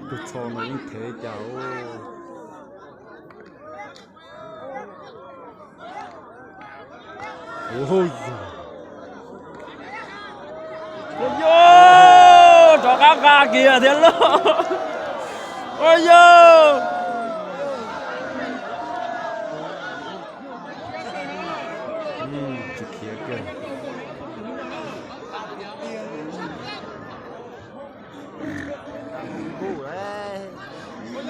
Tus tsho no yeej thev cas. Ua yog rov qab nqa kiag thiab lauj. Ua yog tsis khiav kiag.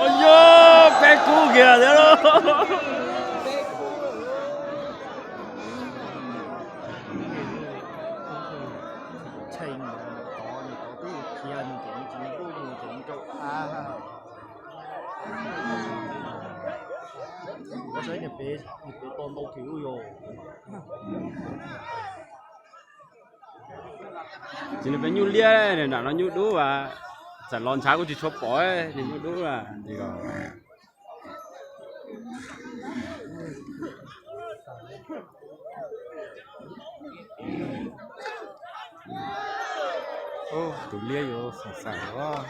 Ua yog peb kub kiag thiab lauj. Ces nws peb nyuj liab, nram no nyuj dub as, txawm los ntshav kuj tsis tshua pom, nws nyuj dub as. Tus liab yuav xam xaim os.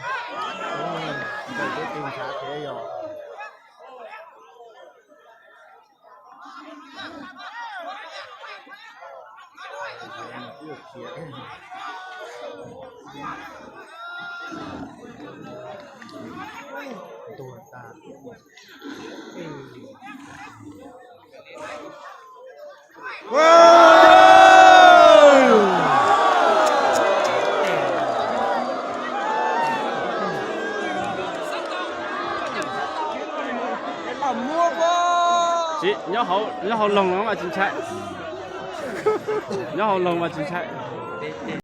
Tsis, nyob hauv loog no mas tsis ntshai. Nyob hauv loog mas tsis ntshai.